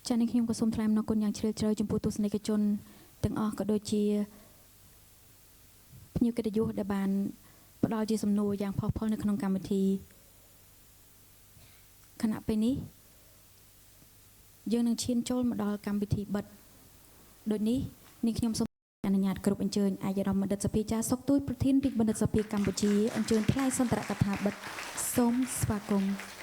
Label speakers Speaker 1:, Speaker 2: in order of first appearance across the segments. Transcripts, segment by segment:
Speaker 1: ចា៎នេះខ្ញុំក៏សូមថ្លែងអំណរគុណយ៉ាងជ្រាលជ្រៅចំពោះទស្សនិកជនទាំងអស់ក៏ដូចជាភ្ញៀវកិត្តិយសដែលបានផ្ដល់ជាសំណួរយ៉ាងផុសផុលនៅក្នុងកម្មវិធីខណៈពេលនេះយើងនឹងឈានចូលមកដល់កម្មវិធីបិទដូចនេះនាងខ្ញុំសូមអនុញ្ញាតគ្រប់អញ្ជើញឯកឧត្តមបណ្ឌិតសភាចារ្យសុកទូចប្រធានរាជបណ្ឌិតសភាកម្ពុជាអញ្ជើញថ្លែងសន្ទរកថាបិទសូមស្វាគមន៍។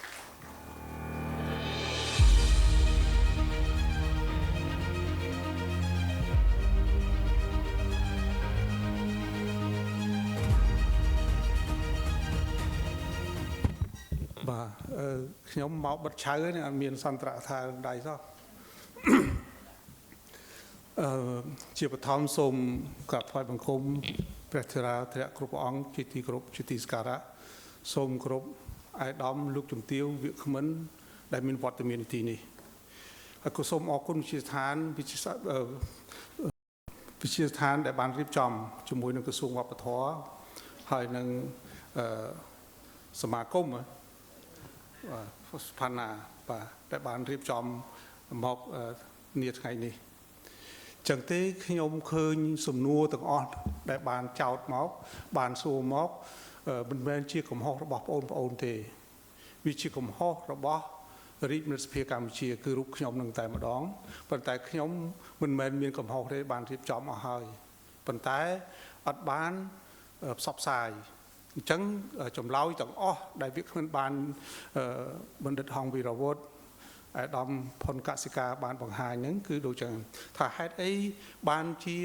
Speaker 2: បាទអឺខ្ញុំមកបិទឆៅនេះអត់មានសន្ទរកថាដៃសោះអឺជាបឋមសូមក្រាបថ្វាយបង្គំព្រះធរាធរៈគ្រប់ព្រះអង្គជាទីគោរពជាទីសក្ការៈសូមគោរពឯកឧត្តមលោកជំទាវវាគ្មិនដែលមានវត្តមាននៅទីនេះហើយក៏សូមអរគុណវិទ្យាស្ថានវិទ្យាសាស្ត្រអឺវិទ្យាស្ថានដែលបានរៀបចំជាមួយនឹងក្រសួងវប្បធម៌ហើយនឹងអឺសមាគម បាទផាណាបាទដែលបានរៀបចំមកនាថ្ងៃនេះចឹងទេខ្ញុំឃើញសំណួរទាំងអស់ដែលបានចោទមក បានសួរមកមិនមែនជាកំហុសរបស់បងប្អូនទេវាជាកំហុសរបស់រាជបណ្ឌិតសភាកម្ពុជាគឺរូបខ្ញុំនឹងតែម្ដងប៉ុន្តែខ្ញុំមិនមែនមានកំហុសទេបានរៀបចំអស់ហើយប៉ុន្តែអត់បានផ្សព្វផ្សាយអញ្ចឹងចម្លើយទាំងអស់ដែលវាគ្មិនបានបណ្ឌិតហងវីរវុធអាដាមផុនកសិកាបានបង្ហាញហ្នឹងគឺដូចចឹងថាហេតុអីបានជា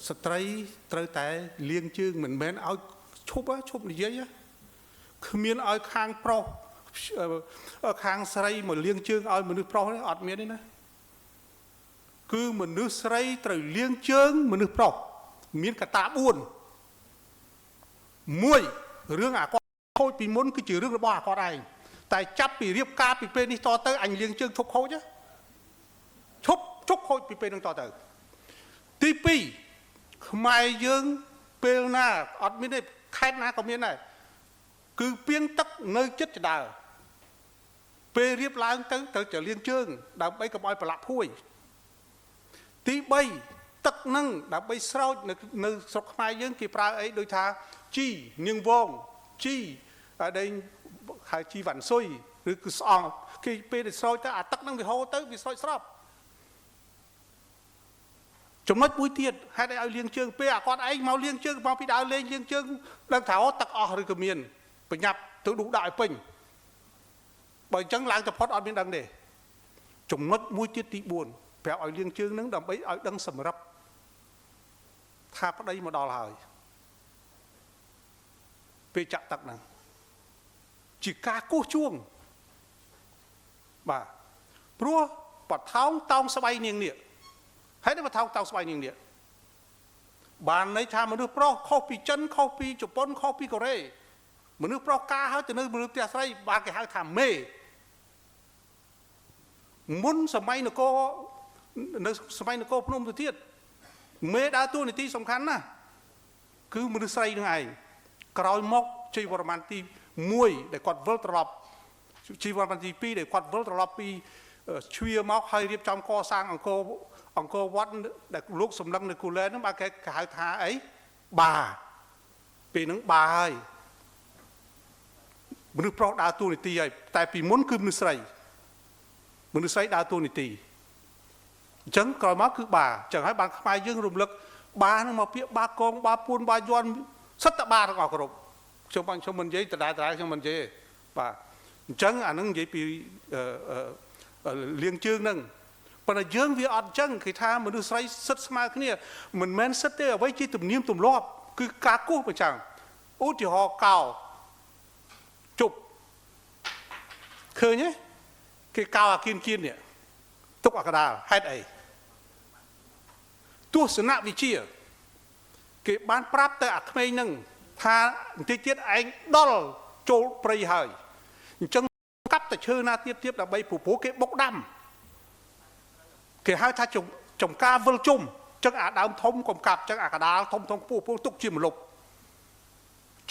Speaker 2: ស្ត្រីត្រូវតែលាងជើងមិនមែនឲ្យឈប់ឈប់និយាយគ្មានឲ្យខាងប្រុសខាងស្រីមកលាងជើងឲ្យមនុស្សប្រុសទេអត់មានទេណាគឺមនុស្សស្រីត្រូវលាងជើងមនុស្សប្រុសមានកតា4មួយរឿងអាគាត់ខូចពីមុនគឺជារឿងរបស់អាគាត់ឯងតែចាប់ពីរៀបការពីពេលនេះតទៅអញលាងជើងឈប់ខូចឈប់ឈប់ខូចពីពេលនឹងតទៅទី2ខ្មែរយើងពេលណាអត់មានទេខេត្តណាក៏មានដែរគឺពីងទឹកនៅចិត្តចដើពេលរៀបឡើងទៅត្រូវតែលាងជើងដើម្បីកុំឲ្យប្រឡាក់ភួយទី3ទឹកនឹងដើម្បីស្រោចនៅស្រុកខ្មែរយើងគេប្រើអីដូចថាជីនាងវងជីដែលហៅជីវ៉ាន់ស៊ុយឬគឺស្អងគេពេលដែលស្រោចទៅអាទឹកនឹងវាហូរទៅវាស្រោចស្រពចំណុចមួយទៀតហេតុអីឲ្យលាងជើងពេលអាគាត់ឯងមកលាងជើងមកពីដើរលេងលាងជើងដឹងថាអូទឹកអស់ឬក៏មានប្រញាប់ទៅដុះដាក់ឲ្យពេញបើអញ្ចឹងឡើងទៅផុតអត់មានដឹងទេចំណុចមួយទៀតទី4ប្រាប់ឲ្យលាងជើងនឹងដើម្បីឲ្យដឹងសម្រាប់ថាប្តីមកដល់ហើយពេលចាក់ទឹកហ្នឹងជាការគោះជួងបាទព្រោះបថោងតោងស្បៃនាងនេះហើយនេះបថោងតោងស្បៃនាងនេះបានន័យថាមនុស្សប្រុសខុសពីចិនខុសពីជប៉ុនខុសពីកូរ៉េមនុស្សប្រុសការហើយទៅនៅមនុស្សផ្ទះស្រីបានគេហៅថាមេមុនសម័យនគរនៅសម័យនគរភ្នំទៅទៀតមេដើរតួនាទីសំខាន់ណាស់គឺមនុស្សស្រីនឹងឯងក្រោយមកជ័យវរ្ម័នទី1ដែលគាត់វិលត្រឡប់ជ័យវរ្ម័នទី2ដែលគាត់វិលត្រឡប់ពីជ្វាមកហើយរៀបចំកសាងអង្គរវត្តដែលលោកសម្លឹងនៅគូលែនហ្នឹងបាទគេហៅថាអីបាពេលហ្នឹងបាហើយមនុស្សប្រុសដើរតួនាទីហើយតែពីមុនគឺមនុស្សស្រីមនុស្សស្រីដើរតួនាទីអញ្ចឹងក្រោយមកគឺបាអញ្ចឹងហើយបានខ្មែរយើងរំលឹកបាហ្នឹងមកពាក្យបាកងបាពួនបាយន់សិតតបាទាំងអស់គ្រប់ខ្ញុំមិននិយាយដដែលខ្ញុំមិននិយាយទេបាទអញ្ចឹងអាហ្នឹងនិយាយពីលាងជើងហ្នឹងប៉ុន្តែយើងវាអត់អញ្ចឹងគេថាមនុស្សស្រីសិទ្ធស្មើគ្នាមិនមែនសិទ្ធទេអ្វីជាទំនៀមទម្លាប់គឺការគោះប្រចាំឧទាហរណ៍កោជប់ឃើញទេគេកោអាគៀនគៀននេះទុកអាកដាលហេតុអីទស្សនវិជ្ជាគេបានប្រាប់ទៅអាក្មេងហ្នឹងថាបន្តិចទៀតឯងដល់ចូលព្រៃហើយអញ្ចឹងកាប់តែឈើណាទៀតទៀតដើម្បីព្រោះគេបុកដាំគេហៅថាចំការវិលជុំអញ្ចឹងអាដើមធំកុំកាប់អញ្ចឹងអាកដាលធំធំខ្ពស់ពោះទុកជាម្លប់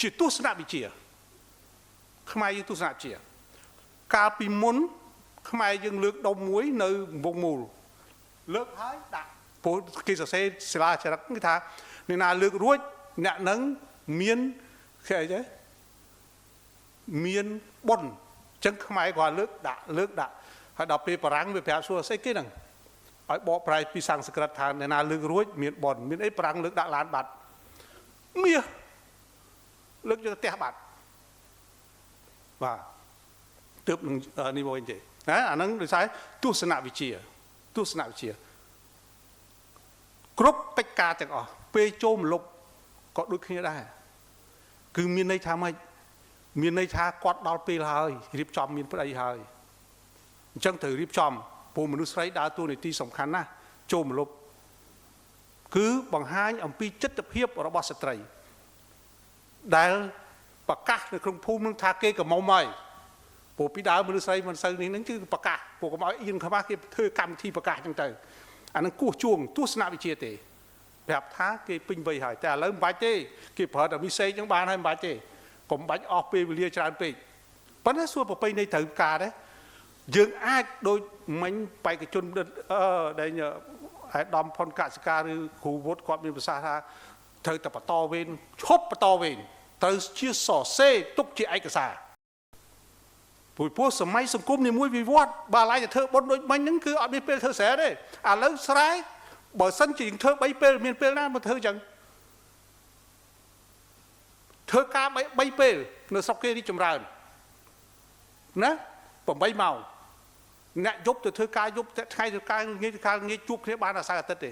Speaker 2: ជាទស្សនវិជ្ជាខ្មែរយើងទស្សនវិជ្ជាកាលពីមុន ខ្មែរយើងលើកដុំមួយនៅវងមូលលើកហើយដាក់ព្រោះគេសរសេរសិលាចារឹកគឺថាអ្នកណាលើករួចអ្នកនឹងមានគេអីទេមានបុណ្យអញ្ចឹងខ្មែរគាត់លើកដាក់លើកដាក់ហើយដល់ពេលបារាំងវាប្រាប់សួរស្អីគេហ្នឹងឲ្យបកប្រែពីសំស្ក្រឹតថាអ្នកណាលើករួចមានបុណ្យមានអីបារាំងលើកដាក់ឡានបាត់មាសលើកយកផ្ទះបាត់បាទទើបនឹងនេះមកវិញទេណាអាហ្នឹងដោយសារទស្សនវិជ្ជាទស្សនវិជ្ជាគ្រប់កិច្ចការទាំងអស់ពេលចូលមលុបក៏ដូចគ្នាដែរគឺមានន័យថាម៉េចមានន័យថាគាត់ដល់ពេលហើយរៀបចំមានប្តីហើយអញ្ចឹងត្រូវរៀបចំព្រោះមនុស្សស្រីដើរតួនាទីសំខាន់ណាស់ចូលមលុបគឺបង្ហាញអំពីចិត្តភាពរបស់ស្ត្រីដែលប្រកាសនៅក្នុងភូមិនឹងថាគេកំមុំហើយព្រោះពីដើមមនុស្សស្រីមិនសូវនេះហ្នឹងគឺប្រកាសព្រោះកុំឲ្យអៀនខ្មាស់គេធ្វើកម្មវិធីប្រកាសអញ្ចឹងទៅអានឹងគោះជួងទស្សនវិជ្ជាទេប្រាប់ថាគេពេញវ័យហើយតែឥឡូវមិនបាច់ទេគេប្រើតែវិសេសអញ្ចឹងបានហើយមិនបាច់ទេកុំបាច់អស់ពេលវេលាច្រើនពេកប៉ុន្តែសួរប្រពៃណីត្រូវការដែរយើងអាចដូចមិញបេក្ខជនដែលអាដាមផុនកសិការឬគ្រូវុទ្ធគាត់មានប្រសាសន៍ថាត្រូវតែបន្តវេនឈប់បន្តវេនត្រូវជាសរសេរទុកជាឯកសារព្រោះសម័យសង្គមនីមួយវិវត្តបើឡើយទៅធ្វើបុណ្យដូចមិញហ្នឹងគឺអត់មានពេលធ្វើស្រែទេឥឡូវស្រែបើសិនជាយើងធ្វើ3ពេលមានពេលណាមកធ្វើចឹងធ្វើការ3ពេលនៅស្រុកគេរីកចម្រើនណា8ម៉ោងអ្នកយប់ទៅធ្វើការយប់ថ្ងៃធ្វើការងាយធ្វើការងាយជួបគ្នាបានអាសៅអាទិត្យទេ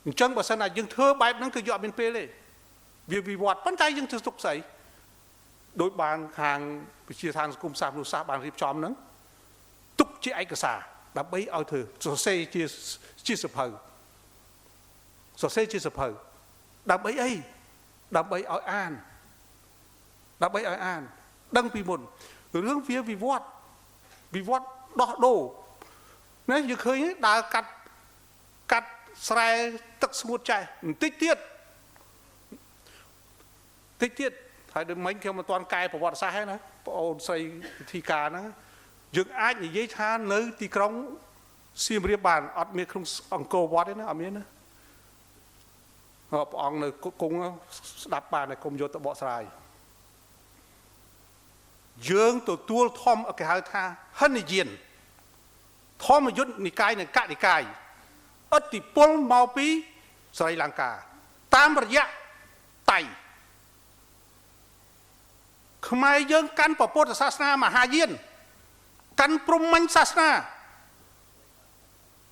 Speaker 2: អញ្ចឹងបើសិនណាយើងធ្វើបែបហ្នឹងគឺយកអត់មានពេលទេវាវិវត្តប៉ុន្តែយើងធ្វើទុកស្អីដោយបានខាងវិទ្យាស្ថានសង្គមសាស្ត្រមនុស្សសាស្ត្របានរៀបចំហ្នឹងទុកជាឯកសារដើម្បីឲ្យធ្វើសរសេរជាសភៅសរសេរជាសភៅដើម្បីអីដើម្បីឲ្យអានដើម្បីឲ្យអានដឹងពីមុនរឿងវាវិវត្តវិវត្តដោះដូរណាយើងឃើញដើរកាត់កាត់ស្រែទឹកស្ងួតចេះបន្តិចទៀតតិចទៀតហើយដូចមិញខ្ញុំមិនទាន់កែប្រវត្តិសាស្ត្រទេណាបងអូនស្រីពិធីការហ្នឹងយើងអាចនិយាយថានៅទីក្រុងសៀមរាបបានអត់មានក្នុងអង្គរវត្តទេណាអត់មានណាព្រះអង្គនៅគង់ស្ដាប់បានតែកុំយកទៅបកស្រាយយើងទទួលធម្មគេហៅថាហិនយានធម្មយុទ្ធនិកាយនិងកនិកាយឥទ្ធិពលមកពីស្រីលង្កាតាមរយៈតៃខ្មែរយើងកាន់ពុទ្ធសាសនាមហាយានកាន់ព្រហ្មញ្ញសាសនា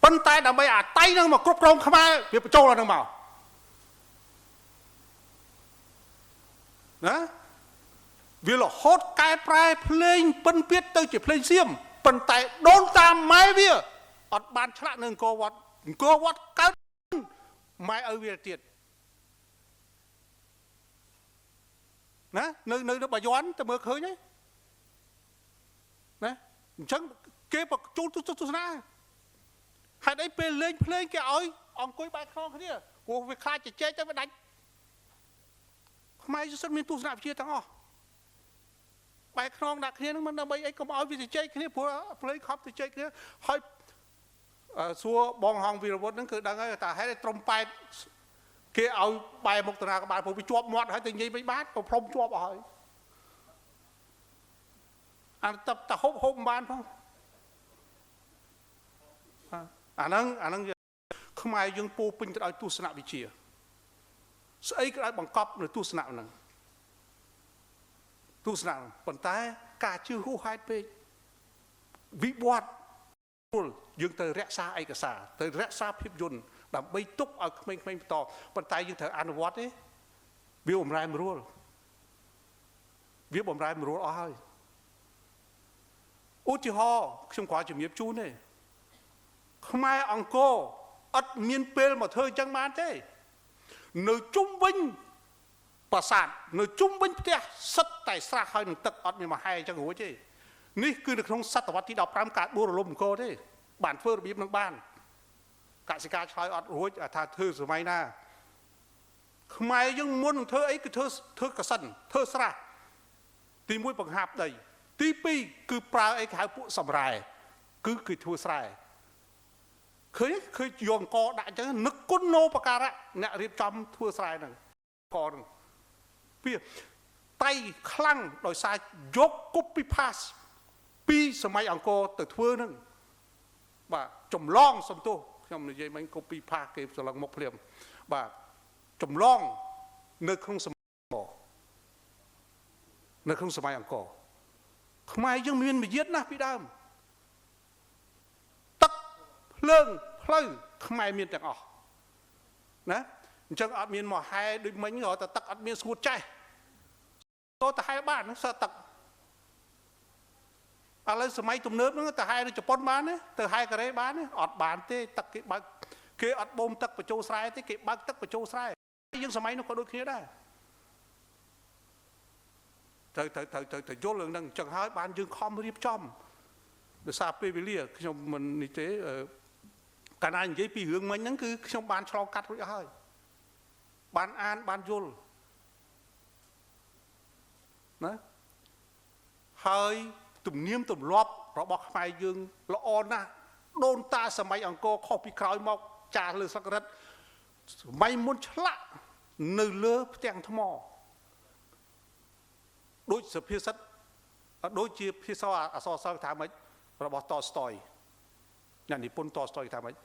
Speaker 2: ប៉ុន្តែដើម្បីអាតៃនឹងមកគ្រប់គ្រងខ្មែរវាបញ្ចូលអានឹងមកណាវារហូតកែប្រែភ្លេងពិនពៀតទៅជាភ្លេងសៀមប៉ុន្តែដូនតាមម៉ែវាអត់បានឆ្លាក់នៅអង្គរវត្តអង្គរវត្តកើតម៉ែឲ្យវាទៀតណានៅបាយ័នទៅមើលឃើញទេណាអញ្ចឹងគេបញ្ជូនទស្សនាហេតុអីពេលលេងភ្លេងគេឲ្យអង្គុយបែកខ្នងគ្នាព្រោះវាខ្លាចជជែកទៅវាដាច់ខ្មែរសុទ្ធមានទស្សនវិជ្ជាទាំងអស់បែកខ្នងដាក់គ្នានឹងមិនដើម្បីអីកុំឲ្យវាជជែកគ្នាព្រោះភ្លេងខំជជែកគ្នាហើយសួរបងហងវីរវុធហ្នឹងគឺដឹងហើយតែហេតុត្រំប៉ែតគេឲ្យបែរមុខតារាក្បាលព្រោះវាជាប់មាត់ហើយទៅនិយាយមិនបានក៏ផ្លុំជាប់អស់ហើយអាតហូបហូបមិនបានផងអាហ្នឹងខ្មែរយើងពោពេញទៅដោយទស្សនវិជ្ជាស្អីក៏ឲ្យបង្កប់នៅទស្សនៈហ្នឹងទស្សនៈប៉ុន្តែការជឿហួសហេតុពេកវិវត្តយើងត្រូវរក្សាឯកសារត្រូវរក្សាភាពយន្តដើម្បីទុកឲ្យក្មេងៗបន្តប៉ុន្តែយើងត្រូវអនុវត្តទេវាបំរែបំរួលវាបំរែបំរួលអស់ហើយឧទាហរណ៍ខ្ញុំគ្រាន់ជំរាបជូនទេខ្មែរអង្គរអត់មានពេលមកធ្វើអញ្ចឹងបានទេនៅជុំវិញប្រាសាទនៅជុំវិញផ្ទះសិតតែស្រះហើយនឹងទឹកអត់មានមហែអញ្ចឹងរួចទេនេះគឺនៅក្នុងសតវត្សទី15ការដួលរលំអង្គរទេបានធ្វើរបៀបនឹងបានកសិការឆ្លើយអត់រួចថាធ្វើសម័យណាខ្មែរយើងមុននឹងធ្វើអីគឺធ្វើកសិនធ្វើស្រះទី1បង្ហាប់ដី ទី2គឺប្រើអីគេហៅពួកសម្រែគឺគេធ្វើស្រែឃើញឃើញយកអង្គដាក់អញ្ចឹងនឹកគុណោបការៈអ្នករៀបចំធ្វើស្រែហ្នឹងកហ្នឹងពីតៃខ្លាំងដោយសារយក copy paste ពីសម័យអង្គរទៅធ្វើហ្នឹងបាទចម្លងសំទោសខ្ញុំនិយាយមិញ copy paste គេស្រឡឹងមុខភ្លាមបាទចម្លងនៅក្នុងសម័យអង្គរនៅក្នុងសម័យអង្គរខ្មែរយើងមានវិយាទណាស់ពីដើមទឹកភ្លើងផ្លូវខ្មែរមានទាំងអស់ណាអញ្ចឹងអត់មានមកហែដូចមិញរត់តែទឹកអត់មានស្ងួតចេះទៅទៅហែបានសើទឹកឥឡូវសម័យទំនើបហ្នឹងទៅហែនៅជប៉ុនបានទេទៅហែកូរ៉េបានទេអត់បានទេទឹកគេបើកគេអត់បូមទឹកបញ្ចូលស្រែទេគេបើកទឹកបញ្ចូលស្រែយើងសម័យនោះក៏ដូចគ្នាដែរត្រូវត្រូវត្រូវត្រូវទៅយល់រឿងហ្នឹងអញ្ចឹងហើយបានយើងខំរៀបចំដោយសារពេលវេលាខ្ញុំមិននេះទេកាលណានិយាយពីរឿងមិញហ្នឹងគឺខ្ញុំបានឆ្លងកាត់រួចហើយបានអានបានយល់ណាហើយទំនៀមទម្លាប់របស់ខ្មែរយើងល្អណាស់ដូនតាសម័យអង្គរខុសពីក្រោយមកចាស់លើស្លឹករឹតសម័យមុនឆ្លាក់នៅលើផ្ទាំងថ្មដូចសុភាសិតដូចជាភាសាអក្សរសិល្ប៍ថាម៉េចរបស់តស្តយអ្នកនិពន្ធតស្តយថាម៉េច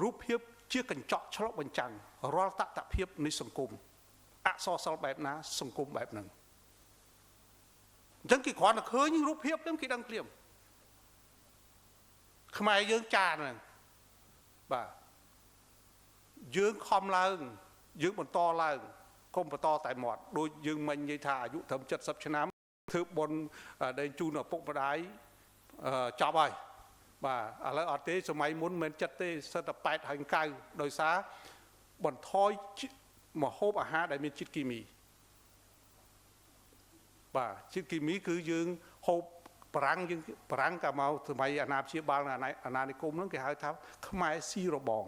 Speaker 2: រូបភាពជាកញ្ចក់ឆ្លុះបញ្ចាំងរាល់តថភាពនៃសង្គមអក្សរសិល្ប៍បែបណាសង្គមបែបហ្នឹងអញ្ចឹងគេគ្រាន់តែឃើញរូបភាពហ្នឹងគេដឹងភ្លាមខ្មែរយើងចានហ្នឹងបាទយើងខំឡើងយើងបន្តឡើងកុំបន្តតែមាត់ដូចយើងមិញនិយាយថាអាយុត្រឹម70ឆ្នាំធ្វើបុណ្យដែលជូនឪពុកម្ដាយចប់ហើយបាទឥឡូវអត់ទេសម័យមុនមិនមែនចិត្តទេសិតតែ8ហើយ9ដោយសារបន្ថយម្ហូបអាហារដែលមានជាតិគីមីបាទជាតិគីមីគឺយើងហូបប្រាំងយើងប្រាំងក៏មកសម័យអាណាព្យាបាលអាណានិគមហ្នឹងគេហៅថាខ្មែរស៊ីរបង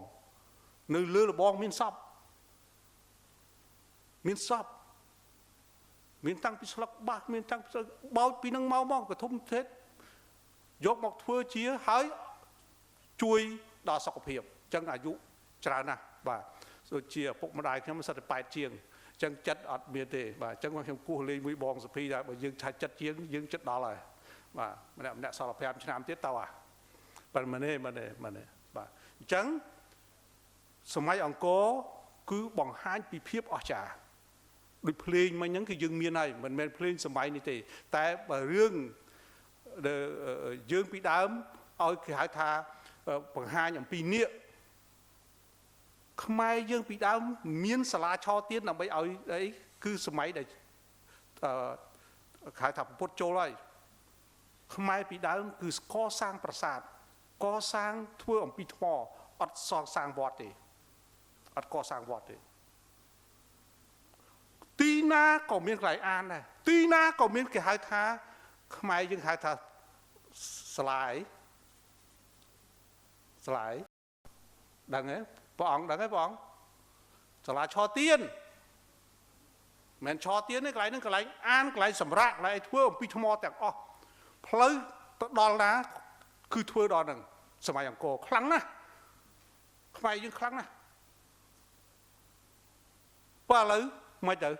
Speaker 2: នៅលើរបងមានសពមានសពមានតាំងពីស្លឹកបាសមានតាំងពីបោចពីនឹងមកកធំទេយកមកធ្វើជាហើយជួយដល់សុខភាពអញ្ចឹងអាយុច្រើនណាស់បាទដូចជាឪពុកម្ដាយខ្ញុំសិតតែ8ជាងអញ្ចឹងចិត្តអត់មានទេបាទអញ្ចឹងខ្ញុំគោះលេងមួយបងសុភីដែរបើយើងថាចិត្តជាងយើងចិត្តដល់ហើយបាទម្នាក់ម្នាក់សល់5ឆ្នាំទៀតតើអាប៉ុន្តែមិនទេមិនទេមិនទេបាទអញ្ចឹងសម័យអង្គរគឺបង្ហាញពីភាពអស្ចារ្យដូចភ្លេងមិញហ្នឹងគឺយើងមានហើយមិនមែនភ្លេងសម័យនេះទេតែបើរឿងយើងពីដើមឲ្យគេហៅថាបង្ហាញអំពីនាគខ្មែរយើងពីដើមមានសាលាឆទៀនដើម្បីឲ្យអីគឺសម័យដែលគេហៅថាពុទ្ធចូលហើយខ្មែរពីដើមគឺកសាងប្រាសាទកសាងធ្វើអំពីថ្មអត់សងសាងវត្តទេអត់កសាងវត្តទេទីណាក៏មានកន្លែងអានដែរទីណាក៏មានគេហៅថាខ្មែរយើងហៅថាស្លាយស្លាយដឹងទេព្រះអង្គដឹងទេព្រះអង្គសាលាឆទៀនមិនឆទៀនទេកន្លែងហ្នឹងកន្លែងអានកន្លែងសម្រាកកន្លែងធ្វើអំពីថ្មទាំងអស់ផ្លូវទៅដល់ណាគឺធ្វើដល់ហ្នឹងសម័យអង្គរខ្លាំងណាស់ខ្មែរយើងខ្លាំងណាស់បើឥឡូវមិនទៅ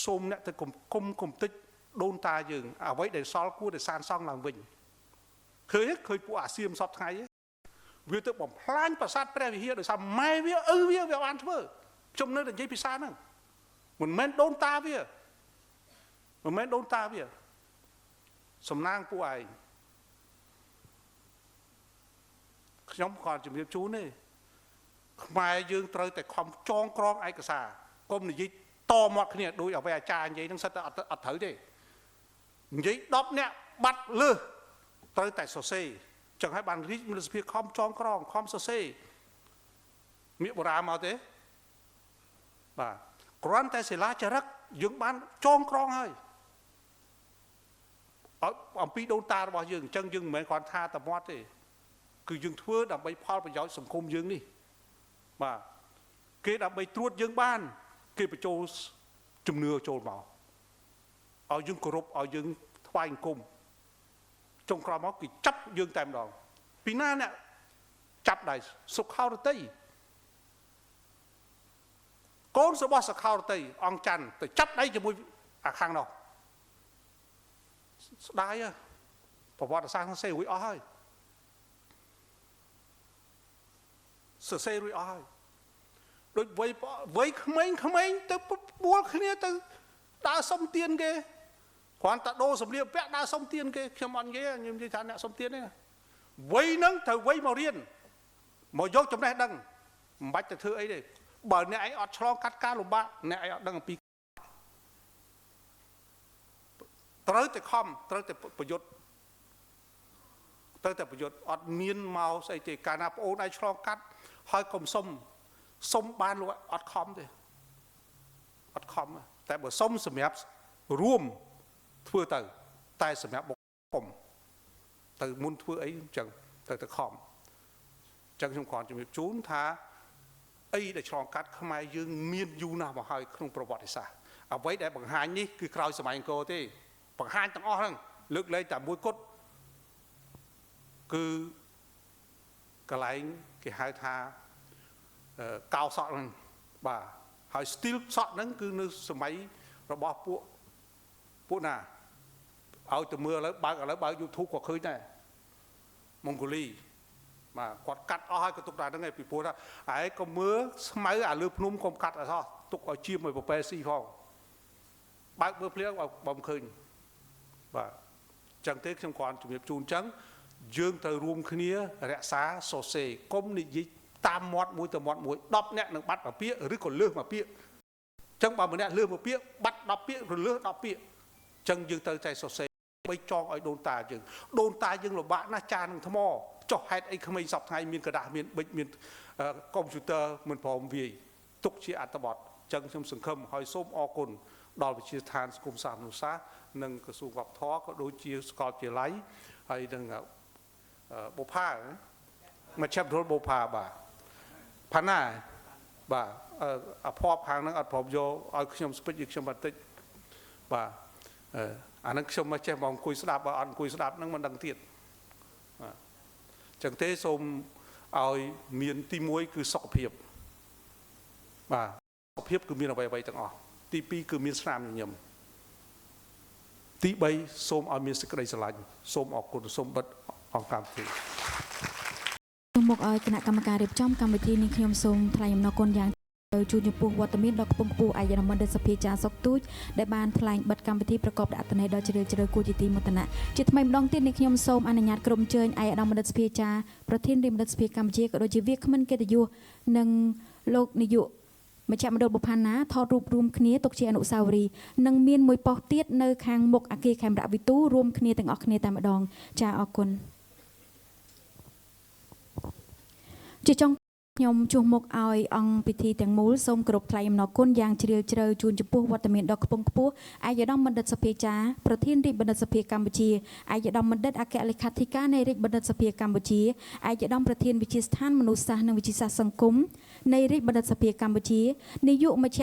Speaker 2: សូមអ្នកទៅគុំតិចដូនតាយើងអ្វីដែលសល់គួរតែសានសង់ឡើងវិញឃើញឃើញពួកអាសៀមសពថ្ងៃវាទៅបំផ្លាញប្រាសាទព្រះវិហារដោយសារម៉ែវាឪវាវាបានធ្វើខ្ញុំនៅតែនិយាយភាសាហ្នឹងមិនមែនដូនតាវាមិនមែនដូនតាវាសំណាងពួកឯងខ្ញុំក៏ជំរាបជូនទេខ្មែរយើងត្រូវតែខំចងក្រងឯកសារកុំនិយាយតមាត់គ្នាដោយអ្វីអាចារ្យនិយាយហ្នឹងសិតតែអត់ត្រូវទេនិយាយ10នាក់បាត់លើសត្រូវតែសរសេរចឹងហើយបានរាជមន្ត្រីសភាខំចងក្រងខំសរសេរមៀកបុរាមកទេបាទគ្រាន់តែសិលាចារឹកយើងបានចងក្រងហើយអំពីដូនតារបស់យើងអញ្ចឹងយើងមិនមែនគ្រាន់ថាតែមាត់ទេគឺយើងធ្វើដើម្បីផលប្រយោជន៍សង្គមយើងនេះបាទគេដើម្បីត្រួតយើងបានគេបញ្ចូល ជំនឿចូលមកឲ្យយើងគោរពឲ្យយើងថ្វាយអង្គមចុងក្រោយមកគេចាប់យើងតែម្ដងពីណាអ្នកចាប់ដៃសុខោរតីកូនរបស់សុខោរតីអង្គច័ន្ទទៅចាប់ដៃជាមួយអាខាងនោះស្ដាយប្រវត្តិសាស្ត្រសរសេររួចអស់ហើយសរសេររួចអស់ហើយដូចវ័យវ័យក្មេងៗទៅបួលគ្នាទៅដើរសុំទានគេគ្រាន់តែដូរសម្លៀកបំពាក់ដើរសុំទានគេខ្ញុំអត់និយាយខ្ញុំនិយាយថាអ្នកសុំទានទេវ័យហ្នឹងត្រូវវ័យមករៀនមកយកចំណេះដឹងមិនបាច់ទៅធ្វើអីទេបើអ្នកឯងអត់ឆ្លងកាត់ការលំបាកអ្នកឯងអត់ដឹងអំពីត្រូវតែខំត្រូវតែប្រយុទ្ធត្រូវតែប្រយុទ្ធអត់មានមកស្អីទេកាលណាប្អូនឯងឆ្លងកាត់ហើយកុំសុំសុំបានលោកអត់ខំទេអត់ខំតែបើសុំសម្រាប់រួមធ្វើទៅតែសម្រាប់បុគ្គលទៅមុនធ្វើអីអញ្ចឹងទៅទៅខំអញ្ចឹងខ្ញុំគ្រាន់ជំរាបជូនថាអីដែលឆ្លងកាត់ខ្មែរយើងមានយូរណាស់មកហើយក្នុងប្រវត្តិសាស្ត្រអ្វីដែលបង្ហាញនេះគឺក្រោយសម័យអង្គរទេបង្ហាញទាំងអស់ហ្នឹងលើកលែងតែមួយគត់គឺកន្លែងគេហៅថាកោសក់ហ្នឹងបាទហើយ style សក់ហ្នឹងគឺនៅសម័យរបស់ពួកណាឲ្យទៅមើលឥឡូវបើកឥឡូវបើក YouTube ក៏ឃើញដែរម៉ុងហ្គូលីបាទគាត់កាត់អស់ហើយក៏ទុកតែហ្នឹងឯងពីព្រោះថាឯងក៏មើលស្មៅអាលើភ្នំកុំកាត់អត់សោះទុកឲ្យជាមឲ្យប្រពែស៊ីផងបើកមើលភ្លៀងបើមិនឃើញបាទចឹងទេខ្ញុំគ្រាន់ជំរាបជូនចឹងយើងត្រូវរួមគ្នារក្សាសរសេរកុំនិយាយតាមមាត់មួយទៅមាត់មួយ10នាក់នឹងបាត់មួយពាក្យឬក៏លើសមួយពាក្យចឹងបើម្នាក់លើសមួយពាក្យបាត់10ពាក្យឬលើស10ពាក្យចឹងយើងត្រូវតែសរសេរបីចងឲ្យដូនតាយើងដូនតាយើងលំបាកណាស់ចាននឹងថ្មចុះហេតុអីក្មេងសពថ្ងៃមានក្រដាសមានប៊ិចមានកុំព្យូទ័រមិនព្រមវាយទុកជាអត្ថបទចឹងខ្ញុំសង្ឃឹមហើយសូមអរគុណដល់វិទ្យាស្ថានសង្គមសាស្ត្រមនុស្សសាស្ត្រនិងក្រសួងវប្បធម៌ក៏ដូចជាសាកលវិទ្យាល័យហើយនឹងបុផាមជ្ឈមណ្ឌលបុផាបាទផាណាបាទអភ័ព្វខាងហ្នឹងអត់ព្រមយកឲ្យខ្ញុំស្ពេចខ្ញុំបន្តិចបាទអាហ្នឹងខ្ញុំមកចេះមកអង្គុយស្ដាប់បើអត់អង្គុយស្ដាប់ហ្នឹងមិនដឹងទៀតបាទចឹងទេសូមឲ្យមានទី1គឺសុខភាពបាទសុខភាពគឺមានអ្វីៗទាំងអស់ទី2គឺមានស្នាមញញឹមទី3សូមឲ្យមានសេចក្តីស្រឡាញ់សូមអរគុណសូមបិទអង្គកម្មវិធី
Speaker 1: មកឲ្យគណៈកម្មការរៀបចំកម្មវិធីនេះខ្ញុំសូមថ្លែងអំណរគុណយ៉ាងទៅជូនចំពោះវត្តមានដ៏ខ្ពង់ខ្ពស់ឯកឧត្តមបណ្ឌិតសភាចារសុកទូចដែលបានថ្លែងបិទកម្មវិធីប្រកបដោយអត្ថន័យដ៏ជ្រាលជ្រៅគួរជាទីមោទនៈជាថ្មីម្ដងទៀតនេះខ្ញុំសូមអនុញ្ញាតក្រុមជើញឯកឧត្តមបណ្ឌិតសភាចារប្រធានរាជបណ្ឌិតសភាកម្ពុជាក៏ដូចជាវាគ្មិនកិត្តិយសនិងលោកនាយកមជ្ឈមណ្ឌលបុប្ផាណាថតរូបរួមគ្នាទុកជាអនុស្សាវរីយ៍និងមានមួយប៉ុស្តិ៍ទៀតនៅខាងមុខអគារខេមរៈវិទូរួមគ្នាទាំងអស់គ្នាតែម្ដងចាអរគុណជាចុងខ្ញុំជួសមុខឲ្យអង្គពិធីទាំងមូលសូមគោរពថ្លែងអំណរគុណយ៉ាងជ្រាលជ្រៅជូនចំពោះវត្តមានដ៏ខ្ពង់ខ្ពស់ឯកឧត្តមបណ្ឌិតសភាចារប្រធានរាជបណ្ឌិតសភាកម្ពុជាឯកឧត្តមបណ្ឌិតអគ្គលេខាធិការនៃរាជបណ្ឌិតសភាកម្ពុជាឯកឧត្តមប្រធានវិទ្យាស្ថានមនុស្សសាស្ត្រនិងវិទ្យាសាស្ត្រសង្គមនៃរាជបណ្ឌិតសភាកម្ពុជានាយកមជ្ឈ